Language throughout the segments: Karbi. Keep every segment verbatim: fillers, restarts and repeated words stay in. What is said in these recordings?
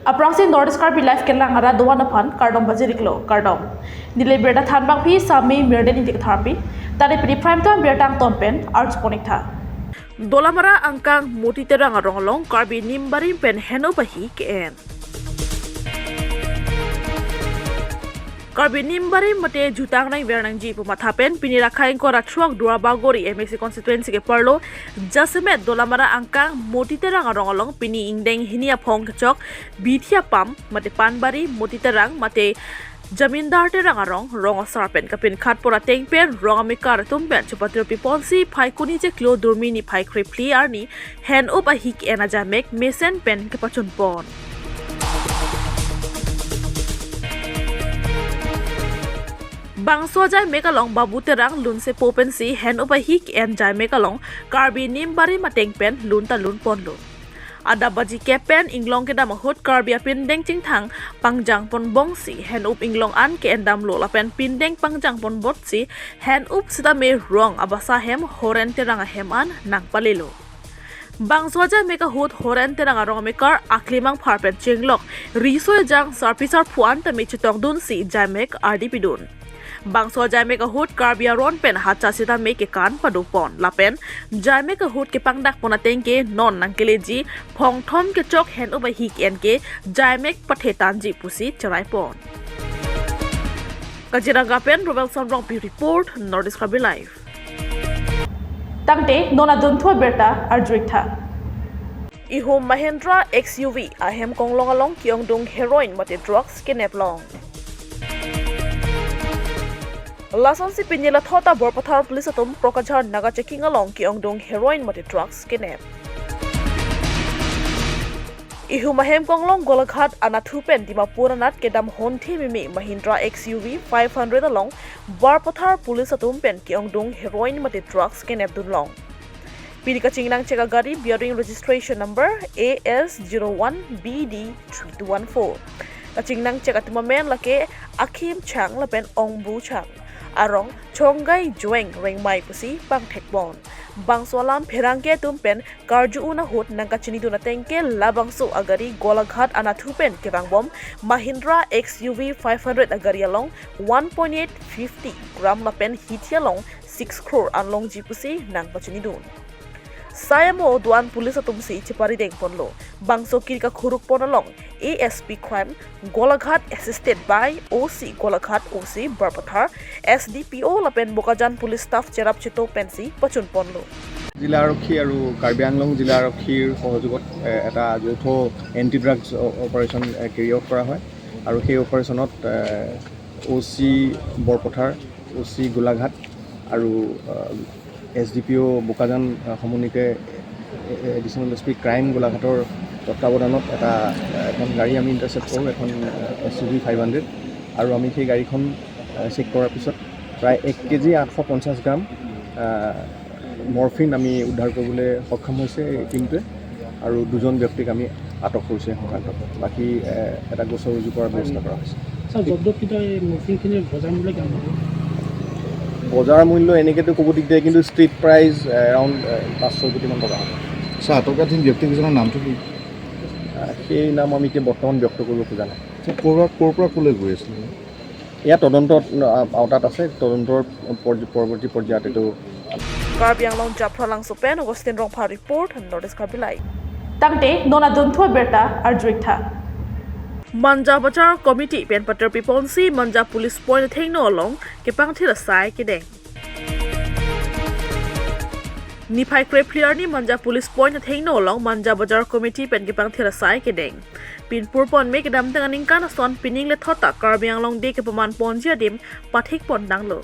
Aphrangsi North East Karbi Live kelang arat doan aphan kardom pajir-iklo, kardom. Neli birta thanbangpi Sami Mirden Ingti Katharpi, tari pini prime time birta angton pen arjupon-iktha. Dolamara angkang Moti Terang arong along Karbi Nimbari pen hen-up ahi ke-en. Karbi Nimbari mate jutang nangver nangji pu matha pen pini Rakhai ingkoi ra throk Duar Bagori M A C constituency ke-arlo jasemet Dolamara angkang Moti Terang arong along pini ingdeng hini aphong kechok Bithia Pam mate Panbari Moti Terang mate Jamindar Terang arong, rong asar pen kapinkhat pon ateng pen rong amekar atum pen chepatirpi ponsi Phaikuni chiklo durmi niphai krephli arni hen-up ahi ke-en ajaimek mesen pen kepachun pon. Bangso ajaimek along Babu Terang lunsepo pensi hen-up ahi ke-en jaimek along Karbi Nimbari mateng pen lun ta lun ponlo. Adap baji kep pen inglong kedam ahut Karbi apindeng chingthang pangjang ponbomsi hen-up inglong an ke-endamlo lapen pindeng pangjang ponbomsi hen-up sitame rong abasa ahem Horen Terang ahem an nangpalelo. Bangso ajaimek ahut Horen Terang arong amekar aklimang phar pen chenglok riso ejang sarpi sarpo an tame chetongdunsi jaimek ardi pidun. Bangso ajaimek ahut Karbi aron pen hacha sitame kekan padopon lapen jaimek ahut kepangdak pon ateng ke non nangkeleji phongthom kechok hen-up ahi ke-en ke jaimek pathe tangji pusi cherai pon. Kaziranga pen Robelson Rongpi report, North East Karbi Live. Tangte non adunthu abirta arju-iktha. Ihum Mahindra X U V ahem konglong along ke-ongdung heroin mate drugs kenep long. Lasonsi pini lethot ta Borpathar police atum Kokrajhar Naga checking along ke-ongdung heroin mate drugs kenep. Ihum ahem konglong Golaghat anatthu pen Dimapur anat kedam honthi mimi Mahindra X U V five hundred along Borpathar police atum pen ke-ongdung heroin mate drugs kenepdun long. Pini kachingnang check agari bearing registration number A S zero one B D three two one four. Kachingnang check atum amen lake Akhim Chang lapen Ongbu Chang. Arong Chonggai Joeng Rengmai pusi pangthek pon. Bangso alam pherangke atum pen karju-un ahut nangkachinidun ateng ke labangso agari Golaghat anatthu pen kevangbom Mahindra X U V five hundred agari along one point eight fifty gram lapen hithi along six crore an longji pusi nangpachinidun. Sai amo do-an police atumsi cheparideng ponlo. Bangso kiri kakhuruk pon along A S P Crime Golaghat assisted by O C Golaghat, O C Borpathar, S D P O lapen Bokajan police staff cherap cheto pensi pachun ponlo. জিলা আৰক্ষী আৰু কাৰ্বি আংলং জিলা আৰক্ষীৰ সহযোগত এ, এটা যৌথ anti drugs অ- অপাৰেশ্যন এ, carry out কৰা হয় আৰু সেই অপাৰেশ্যনত অ' চি বৰপথাৰ, অ' চি গোলাঘাট আৰু এছ ডি পি অ' বোকাজান আ, সমন্বিতে এ- এ- এডিশ্যনেল এছ পি ক্ৰাইম গোলাঘাটৰ তত্বাৱধানত এটা আ, এখন গাড়ী আমি ইণ্টাৰচেপ্ট কৰোঁ, এখন S U V five hundred. আৰু আমি সেই গাড়ীখন আ, চেক কৰাৰ পিছত প্ৰায় এক কেজি আঠশ পঞ্চাছ গ্ৰাম আ, মৰফিন আমি উদ্ধাৰ কৰিবলৈ সক্ষম হৈছে এই টিমটোৱে। আৰু দুজন ব্যক্তিক আমি আটক কৰিছোঁ এই সংক্ৰান্তত। বাকী এ, এটা গোচৰ ৰুজু কৰাৰ ব্যৱস্থা কৰা হৈছে। ছাৰ, জব্দ কিতা এই মৰফিনখিনিৰ বজাৰ মূল্য কিমান হ'ব? বজাৰ মূল্য এনেকেতো ক'ব দিগদাৰ, কিন্তু ষ্ট্ৰীট প্ৰাইচ এৰাউণ্ড পাঁচ ছয় কোটিমান টকা হ'ব। ছাৰ, আটকাধীন ব্যক্তিকেইজনৰ নামটো কি? আহ, সেই নাম আমি এতিয়া বৰ্তমান ব্যক্ত কৰিব খোজা নাই। ছাৰ, ক'ৰ পৰা, ক'ৰ পৰা ক'লৈ গৈ আছিলে? এয়া তদন্তৰ আহ, আওতাত আছে, তদন্তৰ পৰ্য- পৰৱৰ্তী পৰ্যায়ত এইটো। Karbi Anglong Japhra Langso pen Augustine Rongphar report, North East Karbi Live. Tangte non adunthu abirta arju-iktha. Manja Bazar Committee pen patirpi ponsi Manja Police Point athengno along kepangthir asai kedeng. Niphai krephli arni Manja Police Point athengno along Manja Bazar Committee pen kepangthir asai kedeng. Pinpur ponme kedamtang aningkan ason pining lethot ta Karbi Anglong Day kepaman ponji adim pathik pon tanglo.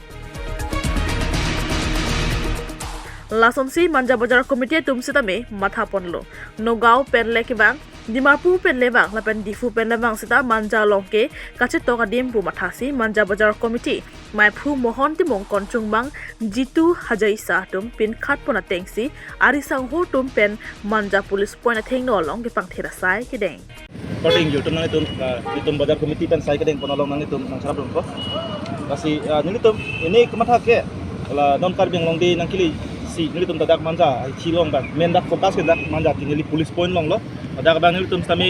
Lasonsi Manja Bazar Committee atum sitame matha ponlo. Nagaon pen le kevang, Dimapur pen le vang lapen Diphu pen le vang sita Manja along ke kachetong adim pu mathasi Manja Bazar Committee maiphu Mohon Timung, Konchungbang Jitu Hajaisa atum pinkhat pon atengsi ari sangho atum pen Manja Police Point athengno along kepangthir asai kedeng. According to nanglitum, ah, nelitum Bazar Committee pen sai kedeng pon along nanglitum nangcherapdunpo. Lasi, ah, nelitum pini kematha ke la non Karbi Anglong Day nangkeleji nelitum ladak Manja, ah, chilong abang. Main dak focus ke dak Manja ke neli Police Point along lo. Ladak abang nelitum sitame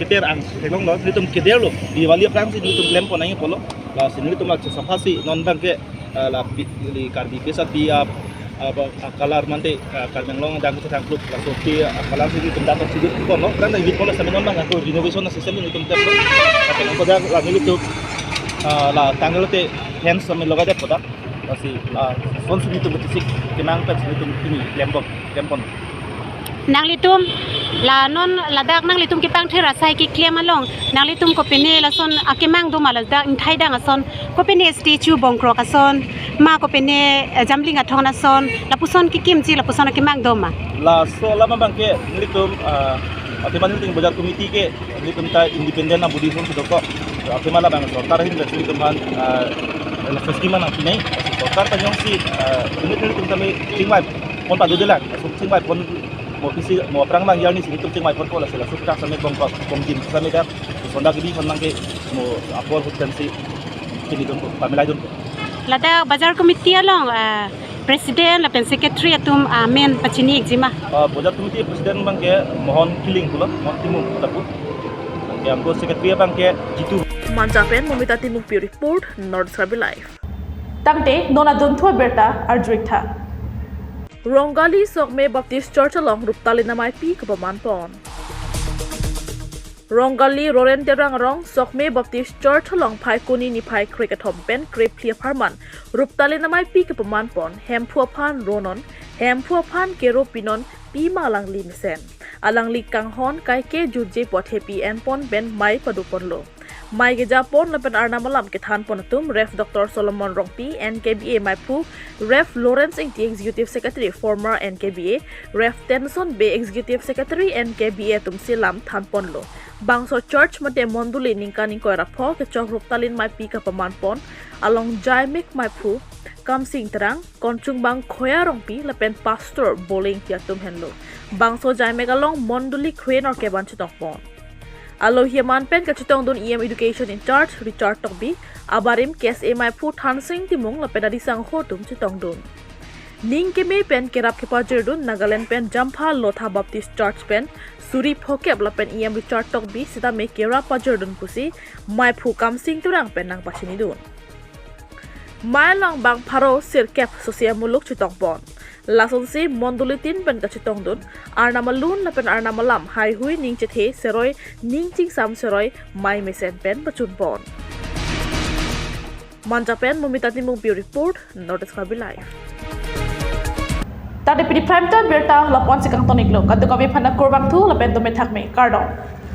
Keter ang theklonglo, nelitum keder lo, Diwali aphrangsi nelitum klempon nangji pulo. Lasi nelitum la chesapha si non abangke, ah, la pi-, li Karbi ke sapi ap, apa, ah, color mante, ah, Karbi Anglong adang kethang kluk, laso pi, ah, color si nelitum dak si dik pulo. Karena dik pulo sami non abang ako renovation assistant nelitum klempon. Tapi ako dak la nelitum, ah, la tanggal te hands sami loga det kodak. Lasi, ah, son si nelitum betisik kemang pen si nelitum pini klempon, klempon. Nanglitum la non ladak nanglitum kepangthir asai keklem along, nanglitum kopine lason akemang do ma, ladak ingthai dang ason, kopine statue bongkrok ason, ma kopine, eh, jambling athon ason, lapuson kekimji lapuson akemang do ma? Laso alam abangke nelitum, ah, athema nelitum bazar committee ke nelitum ta independent a-body ason si dokok. Athema labang sorkar ahin si nelitum aphan, ah, la scheme nangpinai. Sorkar ta jongsi, ah, nelitum, nelitum tame chingvai pon padudelang. Laso chingvai pon mo pisi mo aphrang abang arni si nelitum chingvai ponpo, laso laso ta sami bong bong dim sami dak. Sonda kebi pon abangke mo apor ahut pensi pini dun, pamilai dun. Ladak bazar committee along, ah, president lapen secretary atum amen pachini ikji ma? Ah, bazar committee president abangke Mohon Killing pulo, Mohon Timung lapu. Abangke anke secretary abangke Jitu. Manja pen Momita Timungpi report, North Karbi Live. Tangte non adunthu abirta arju-ik tha. Rongali Sokme Baptist Church along Ruptalin amaipi kapamanpon. Rongali Roren Terang arong Sokme Baptist Church along Phaikuni niphai krekethom pen krephli apharman Ruptalin amaipi kapamanpon, Hemphu aphan ro non, Hemphu aphan kero pinon, pima alangli mesen. Alangli kanghon kaike jutje pu athepi enpon pen mei padoponlo. Mei kejapon lapen arnam alam kethanpon atum Rev Doctor Solomon Rongpi, N K B A meiphu, Rev Lawrence Ingti, Executive Secretary former N K B A, Rev Tenson Bey, Executive Secretary N K B A atumsi lam thanponlo. Bangso church mate mondoli ningkan ingkoi ra pho kechok Ruptalin amaipi kapamanpon along Jaimek meiphu Kamsing Terang, Konchungbang Khoya Rongpi lapen Pastor Boleng Ingti atum henlo. Bangso Jaimek along mondoli kre-nor kevan chetongpon. Alohi aman pen kachetongdun E M Education in charge Richard Tokbi, abarim K S A meiphu Thansing Timung lapen adisangho atum chetongdun. Ning keme pen kerap kepajirdun Nagaland pen Jampha Lotha Baptist Church pen suri phokep lapen E M Richard Tokbi sitame kerap pajirdun pusi meiphu Kamsing Terang pen nangpachinidun. Mei along bang pharo sirkep sosi amuluk chetongpon. Lasonsi mondolitin pen kachetongdun arnam alun lapen arnam alam haihui ning chethe seroi ning chingsam seroi mei mesen pen pachunpon. Manja pen Momita Timungpi report, North East Karbi Live. Tangte pini prime time birta lapu-ansi kangton-iklo, kadokave aphan kurvangthu lapen dome thakme, kardom.